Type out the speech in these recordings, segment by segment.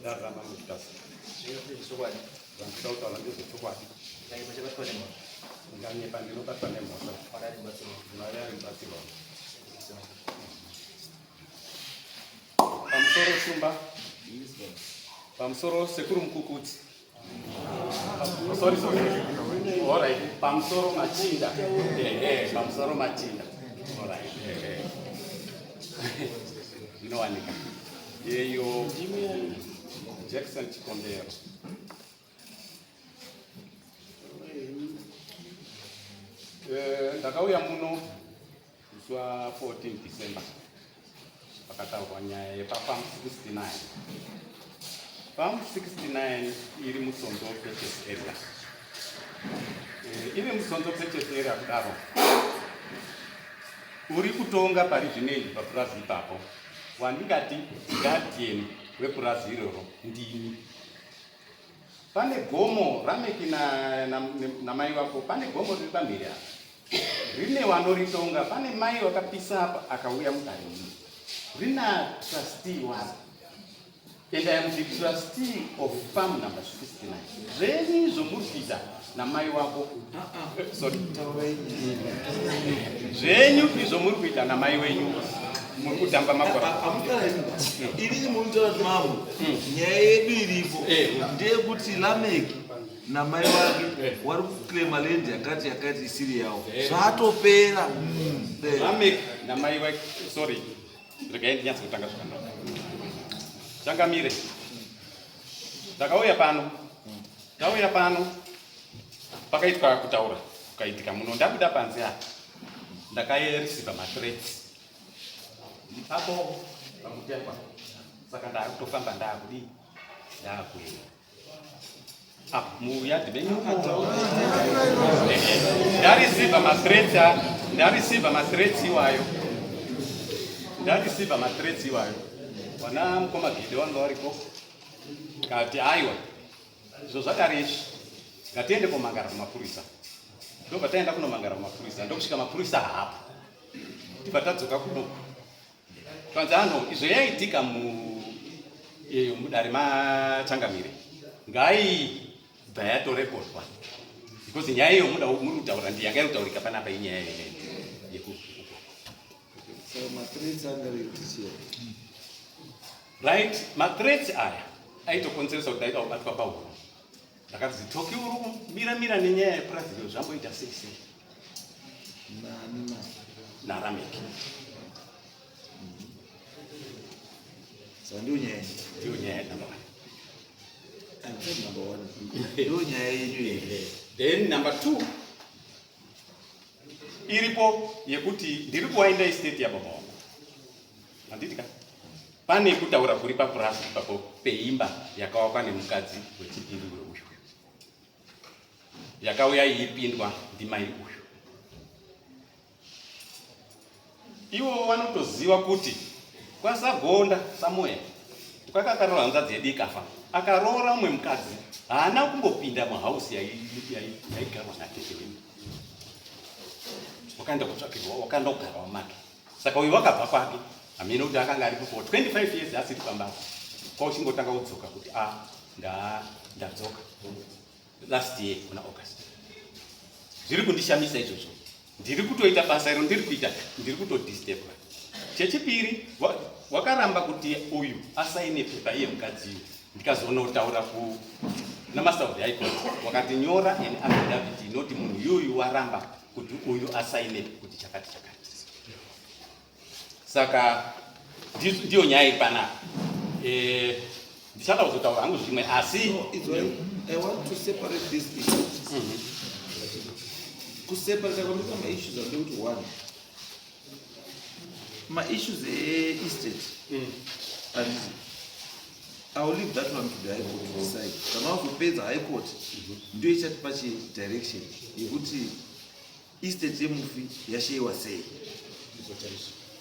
Dare ramambo Mutasa. Zvechokwadi. Zvandinoda kutaura ndezvechokwadi. Ndanyepa chabatwa nemhosva. Ndanyepa ndinobatwa nemhosva. Mwari ari mubatsiri wangu. Mwari ari mubatsiri wangu. Pamusoro Shumba. Pamusoro Sekuru Mukukudzi. Sorry, sorry. All right. Pamusoro Machinda. Ehe, pamusoro Machinda. All right. Ehe. Zvinowanika. Yeyo Jackson Chikombero. Eh, ndakauya muno musi wa 14 December pakataurwa nyaya yepafarm 69. Farm 69 iri muSonzo Purchase Area. Eh, iri muSonzo Purchase Area kudaro uri kutonga pari zvinezvi papurazi ipapo wandingati guardian wepurazi iroro ndini. Pane gomo Rameki namai na, na vako, pane gomo riri pamhiri apa rine wanoritonga. Pane mai wakapisa apa akauya mudare muno, rina trustee waro and I am the trustee of farm number 69. Zvenyu izvo muri kuita namai wako, sorry, zvenyu izvo muri kuita namai wenyu, muri kutamba makora. Inini munotaura kuti mambo, nyaya yedu iripo ndeyekuti Lameki namai vake wari kuclaima land yakati yakati isiri yavo, zvatopera. Lamek namai wake, sorry, regai ndinyatso kutanga zvakanaka. Changamire, ndakauya pano, ndauya pano pakaitwa kutaura kukaitika muno. Ndabuda panze apa ndakareceiva mathreats ipapo pamutekwa, saka ndaakutofamba, ndaakudii, ndaakuenda apa muyadhi menyu. Ndareceiva mathreats, ndareceiva mathreats iwayo, ndareceiva mathreats iwayo. Wana mukoma Gide wanga wariko, kati aiwa, izvo zvakare izvi, ngatiende komangara kumapurisa. Ndobva taenda kunomangara kumapurisa, ndokusvika mapurisa hapo, tibva tadzoka kunoku, kwanzi ano izvo yaitika mu iyo mudare machangamire ngaibva yatorekodwa, because nyaya iyo muda muri kutaura ndi yanga iri kutaurika panapa, inyaya yenene yeku So mathreats anga retichia? Right, mathreats aya aitokonzeresa kuti ndaida kubatwa pahuro. Ndakati Toki uri kumira mira nenyaya yepurazi iyo, zvamboita sei sei? Nani na? NaRameki. Saka ndiyo nyaya yenyu? Ndiyo nyaya number one. I'm saying number one ndiyo nyaya yenyu here? Then number two iripo yekuti ndiri kuwainda estate yababa wangu, handiti ka? Pane kutaura kuri papurazi ipapo peimba yakawakwa nemukadzi wechipiri weuyu, yakauya iipindwa ndimai uyu. Ivo vanotoziva kuti kwaSagonda Samuel kwakakaroora hanzvadzi yedu ikafa, akaroora umwe mukadzi, haana kumbopinda muhausi yaigarwa natete wedu. Wakaenda kutsvakirwa, wakaenda kugarawo make. Saka uyu wakabva kwake, hamene kuti akanga aripo for 25 years asiri pamba, kwauchingotanga kudzoka kuti a ndadzoka last year muna August. Zviri kundishamisa izvozvo. Ndiri kutoita basa iro ndiri kuita, ndiri kutodisturbwa. Chechipiri, wakaramba kuti uyu asaine pepa, iye mukadzi uyu. Ndikazonotaura ku namaster of the High Court, wakati nyora an affidavit inoti munhu yuyu waramba kuti uyu asaine kuti chakati chakati. Saka ndiyo nyaya iri panapa. Ndichada kuzotaura hangu zvimwe, asi No, I want to separate these issues. Kuseparata kwandika maissues andekuti one, maissues eestate, handiti? I will leave that one to the High Court to decide. Kana wazopedza, High Court ndiyo ichatipa chidirection yekuti estate yemufi yashayiwa sei.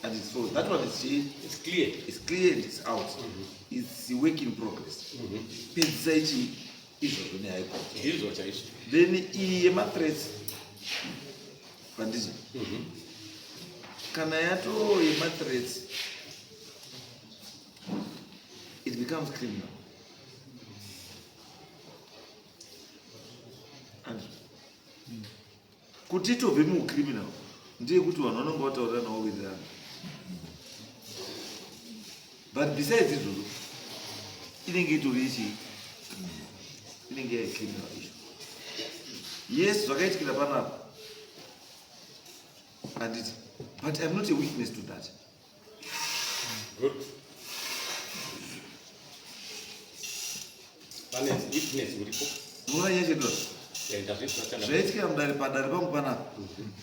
And it's so that one is It's clear. It's clear and it's out. It's a work in progress. Pedzisa ichi izvozvo nehigh court. Ndizvo chaizvo. Then iyi yemathreats, handiti? Kana yato yemathreats, it becomes criminal. Kuti itobve mucriminal ndeyekuti vanhu vanonge vataurirana vawirirana. But besides izvozvo inenge itori ichi inenge yacriminal issue. Yes, zvakaitikira panapa handiti, but I'm not a witness to that. Good. Pane witness uripo. Unoona nyaya chedu Eh, ndazvinzwa changa. Zvaitikira mudare, padare pangu panapa,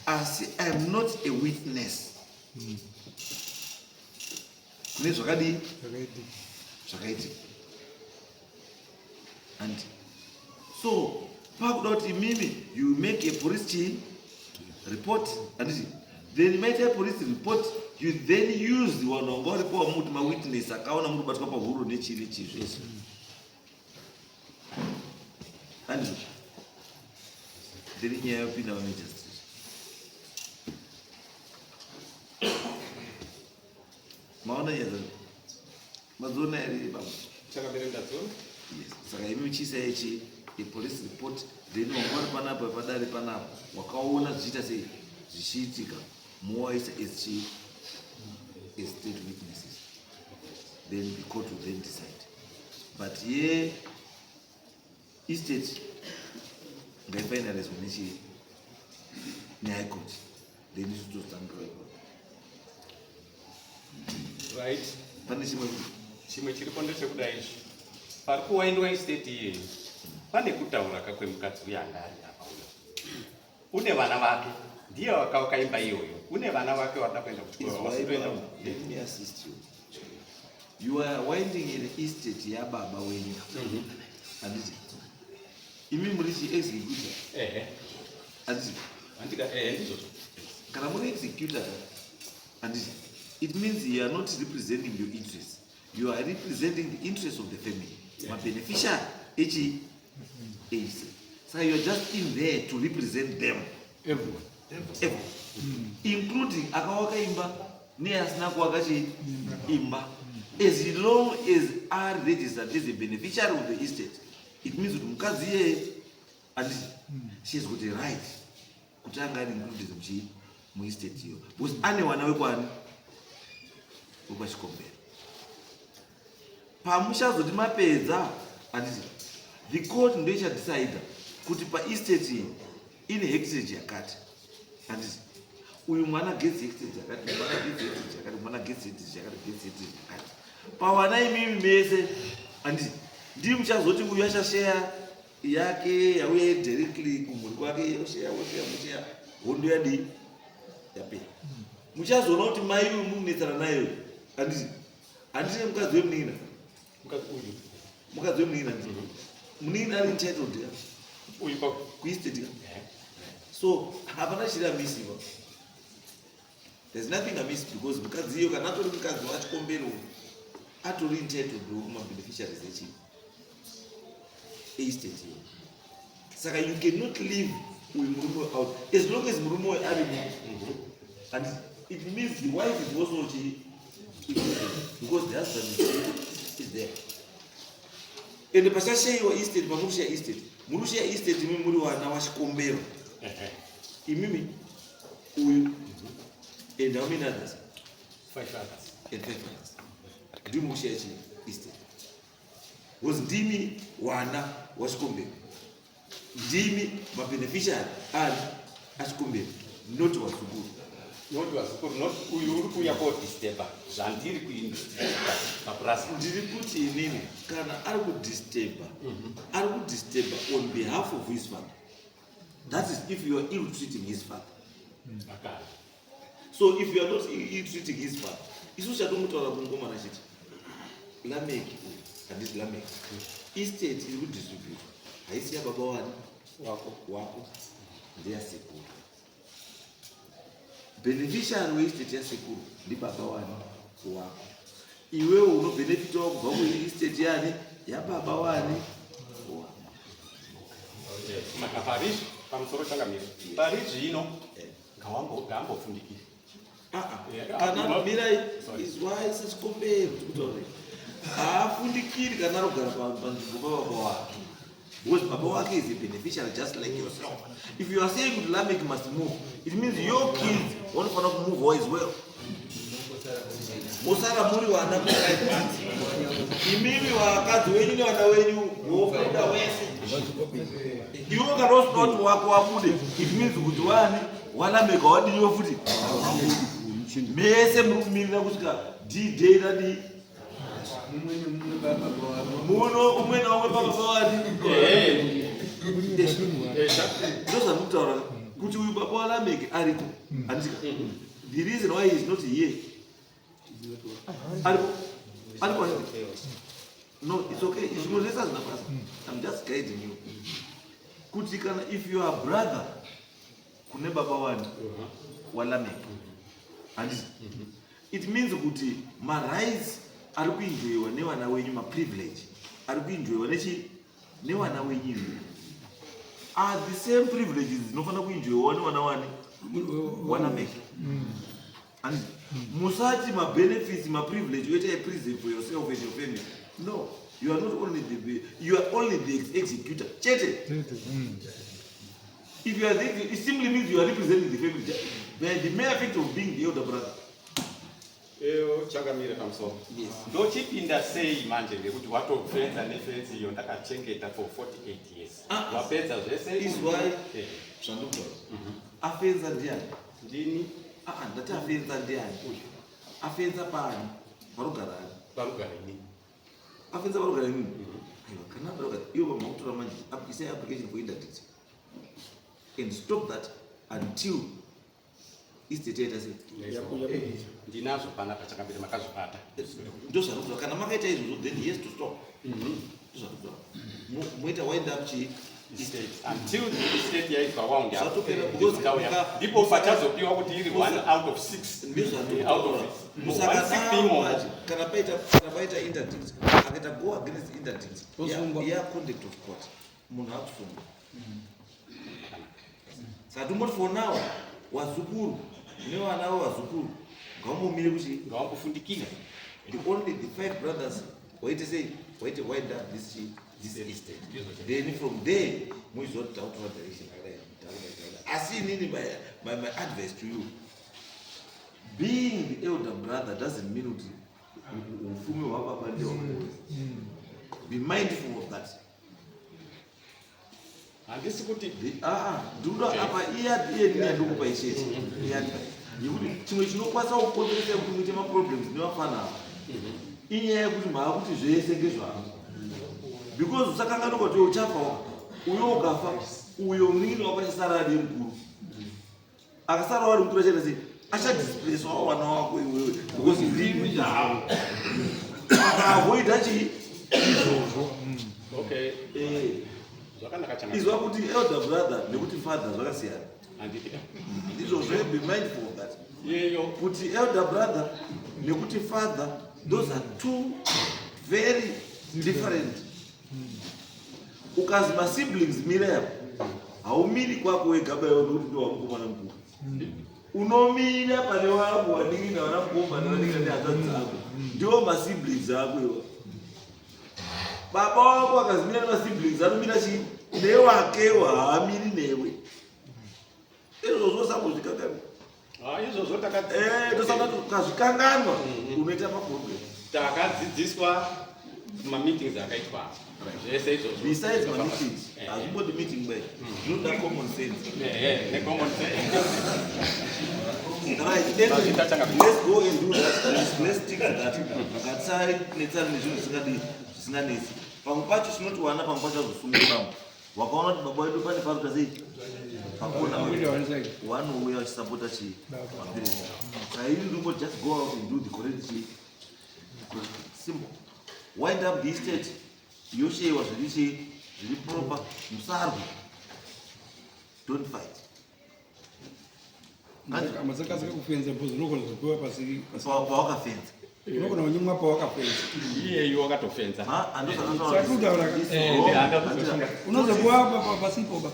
asi I am not a witness kune zvakadii zvakaitika. And so pakuda kuti imimi you make a police chii report, handiti? Then maita police report, you then use vanhu vanga varipo vamuti mawitness akaona muri kubatwa pahuro nechii nechii zvese, handiti? Then nyaya yopinda vamagistrate. Maona nyaya dzacho, madziona here baba? Chakamire, ndadziona. Yes. Saka imi muchiisa ichi ipolice report, then wanga uri panapa padare panapa wakaona zvichiita sei, zvichiitika, mowaisa as chi as state witnesses. Then the court will then decide. But ye estate ngaifinalizwe nechi nehigh court, then isu totangira ikoko. Right. Pane chimwe? Chimwe chiripo ndechekudai izvi. Pari kuwaindwa estate iyeyi, pane kutaura kakwemukadzi uyo anga ari apa uyo. Une vana vake, ndiye wakavaka imba iyoyo. Une vana vake varida kuenda kuchikoro. Izwai. Vasitoenda. Baba, let me assist you. You are winding an estate yababa wenyu, handiti? Imi muri chi-executor, Ehe. handiti? Handika, ehe, ndizvozvo. Kana muri executor, handiti, it means you are not representing your interests, you are representing the interests of the family, mabeneficiary echi estate. Saka you are just in there to represent them. Everyone. Everyone, including akawaka imba neasina kuwaka chi imba. As long as are registered as a beneficiary of the estate, it means kuti mukadzi iyeye, handiti, she has got a right kuti anga ari included muchi muestate iyo, because ane wana wekwani, wekwaChikombero. Pamuchazoti mapedza, handiti, the court ndo ichadecida kuti paestate iyi ine hectarage yakati, handiti? Uyu mwana gets hectarage yakati, uyu mwana gets hectarage yakati, mwana gets hectarage yakati, gets hectarage yakati. Pawana imimi mese, handiti, ndii muchazoti uyu achasheya yake yauya directly kumhuri kwake, osheya, osheya, mosheya, hondo yadii, yapera. Muchazoona kuti mai uyu munetsana nayo, handiti? Handiti mukadzi wemunin'ina? Mukadzi uyu. Mukadzi wemunin'ina, munin'ina ari entitled ya Uyu pa kuestate ka. So hapana chiri amiss ipa. There's nothing amiss, because mukadzi iyo kana atori mukadzi waChikombero atori entitled kumabeneficiaries echi estate iyo. Saka you cannot leave uyu murume out. As long as murume uyu arimo, and it means the wife is also chi included, because the husband is there. Ende pachashayiwa estate, pamuri kushiya estate, muri kushiya estate imi muri wana waChikombero, imimi, uyu, and how many others? Five others. And five others. Ndimi kushiya chi estate, because ndimi wana waChikombero, ndimi mabeneficiary ari aChikombero, not wazukuru. Not wazukuru, not uyu uri kuuya kodisturba zvandiri kuinvestigata papurasi. Ndiri kuti inini kana ari kudisturba, ari kudisturba on behalf of his father. That is if you are ill treating his father. Akara. So if you are not ill treating his father, isu chatongotaura kungomana chiti Lameki uyu, handiti? Lameki, estate iri kudistributwa haisi yababa wani? Wako. Wako, ndeyasekuru. Beneficiary weestate yasekuru ndibaba wani? Wako. Iwewe unobhenefitawo kubva kuestate yani? Yababa wani? Wako. Saka parizvi, pamusoro changamiro, pari zvino ngawambofundikira. Ah, ah. Yeah. Kana mirai. Sorry. Izwai, seChikombero tikutaurei, haafundikiri kana arikugara panzvimbo pababa wake. Because baba wake is a beneficiary just like yourself. If you are saying kuti Lamek must move, it means your kids vanofanira kumove as well. Mosara muri vana kusaibvanzi. Imimi vakadzi wenyu nevana wenyu vobuda wese. Iwe kana usina kuti wako wabude, it means kuti wani waLamek wadiniwe futi. Mese muri kumirira kusvika D-day radii. Muno umwe naumwe pababa wani. Ndozvandikutaura kuti uyu baba waLamek ariko. Handika. The reason why he is not here. Ariko. Ariko. No, it's okay. Zvimwe zvese hazvina basa. I'm just guiding you. Kuti kana if you are brother kune baba wani waLamek. Handiti. It means kuti marights ari kuenjoyiwa nevana wenyu, maprivilege ari kuenjoyiwa nechi nevana wenyu are the same privileges dzinofanira kuenjoyiwa nevana wani waLamek. And musati mabenefits, maprivilege oita a for yourself and your family. No, you are not only the, you are only the executor chete. If you are the, it simply means you are representing the family by the mere fact of being the elder brother. Eyo chakamire pamusoro. Yes. Ndochipinda sei manje ngekuti watofenza nefenzi iyo ndakachengeta for 48 years? Ah. Wapedza zvese. Is why zvandikutaura, afenza ndiani? Ndini. Ah, ndati afenza ndiani? Afenza pani? Parugara ani? Parugara inini. Afenza parugara inini. Aiwa, kana parugara iwo pamakutora manje, isai application for interdict and stop that until estate yaita sei? Ndinazvo panapa chakambire, makazvibata. Ndozvarikutaura, kana makaita izvozvo, then he has to stop. Ndozvarikutaura, moita wind up chi estate until the estate yaibva wound up. Zvatopera, because Ndauya. Ndipo pachazopiwa kuti iri one out of six. Out of it. One sixth imomo. Kana paita interdict, akaita go against interdict, Osungwa. ya contempt of court, munhu akusungwa. Saka tomboti for now wazukuru nevana vevazukuru ngavambomire kuchi Ngavambofundikira. The only the five brothers waite sei, waite wind up this estate, then from there muizoti takutora direction yakadai, takudai, takudai. Asi inini my advice to you, being the elder brother doesn't mean kuti upfumi hwababa ndehwako. Be mindful of that. Handisi kuti Ah, ndikuda apa iya iye ndini yandikupa ichete iadvice yekuti chimwe chinokwanisa kukonzeresa kuti muite maproblems nevafana ava inyaya yekuti maakuti zvese ngezvavo, because usakanganwa kuti uchafa uyo, ukafa uyo munin'ina wako achasara ari mukuru. Akasara wari mukuru achaita sei? Achadisplacewawo vana wako iwewe, because ndimi chavo akaavoida chii izvozvo. Okay, zvakanaka changamire. Izwa kuti elder brother nekuti father zvakasiyana. Handiti? Ndizvozvo, be mindful of that. Iyeyo. Kuti elder brother nekuti father, those are two very different. Ukazi masiblings mira apo, haumiri kwako wega baiwa nekuti ndo wamukomana mukuru. Unomira pane wako wanin'ina, vana mukoma nevanin'ina nehanzvadzi dzako, ndiwo masiblings ako iwa. Baba wako akazimira nemasiblings, anomira chii? Newakewo, haamiri newe. Izvozvo sambozvikanganwa. Ah, izvozvo Tosana ukazvikanganwa unoita maproblem. Takadzidziswa mameetings akaitwa zvese izvozvo. Besides mameetings, hazvimbodi meeting bai, zvinoda common sense. Necommon sense. Right, then Mazita changamire. let's go and do that. Let's stick to that. Ngatisanetsane nezvinhu zvisingadii, zvisinganetsi. Pamwe pacho tinotiwana, pamwe pacho azosunga pamwe wakaona kuti baba wedu pane paruta sei pakona, wanouya vachisapota chii, maparents. Saka ini ndingo just go out and do the correct chii, simple wind up the estate, yosheyiwa zviri chii, zviri proper. Musarwe, don't fight. Masakasika kufenza because unogona kuzopiwa pasi. Pawakafenza. Unogona kunyimwa pawakafenza. Iyeyu wakatofenza. Sakutaura. Unozopiwa pasipo ba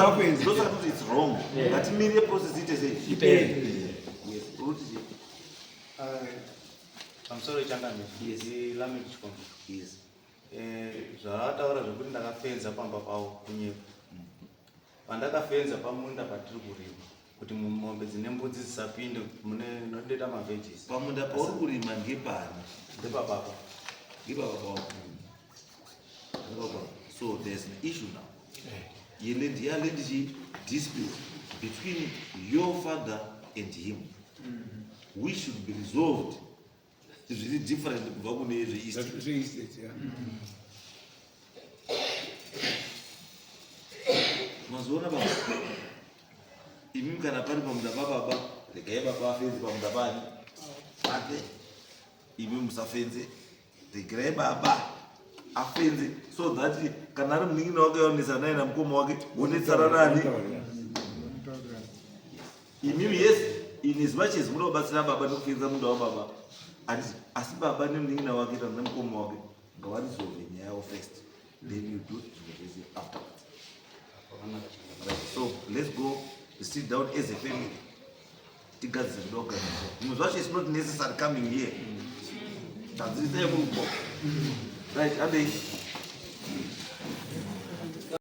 wafenza. Ndosaka kuti it's wrong. Ngatimirire process ite sei? Ipere. Yes, uruti chii? Pamusoro, changamire. Yes. Lamek Chikomba. Yes. Zvavataura zvekuti ndakafenza pamba pavo kunyepa. Pandakafenza pamunda patiri kurima kuti mombe dzine mbudzi dzisapinde mune nodeta maveggies. Pamunda pauri kurima ngepani? Ndepababa. Ngepababa wako. Ngepababa. So there's an issue now. Yeland yaland chi dispute between your father and him, which should be resolved zviri different kubva kune zveestate. Zveestate, yeah. Mazoona baba, imimi kana pari pamunda pababa, regai baba afenze pamunda pani pake, imi musafenze. Regerai baba afenze so that kana ari munin'ina wake aonesa naye namukoma wake vonetsana nani imimi. Yes, in as much as muda kubatsira baba nekufenza munda wababa, handiti? Asi baba nemunin'ina wake kana nemukoma wake ngavaresolve nyaya yavo first, then you do zvimwe zvese afterwards. Right, so let's go sit down as a family, tigadzise zvida kugadziswa. Zvimwe zvacho is not necessary coming here. Gadzirisai muri kuboka. Right, andei.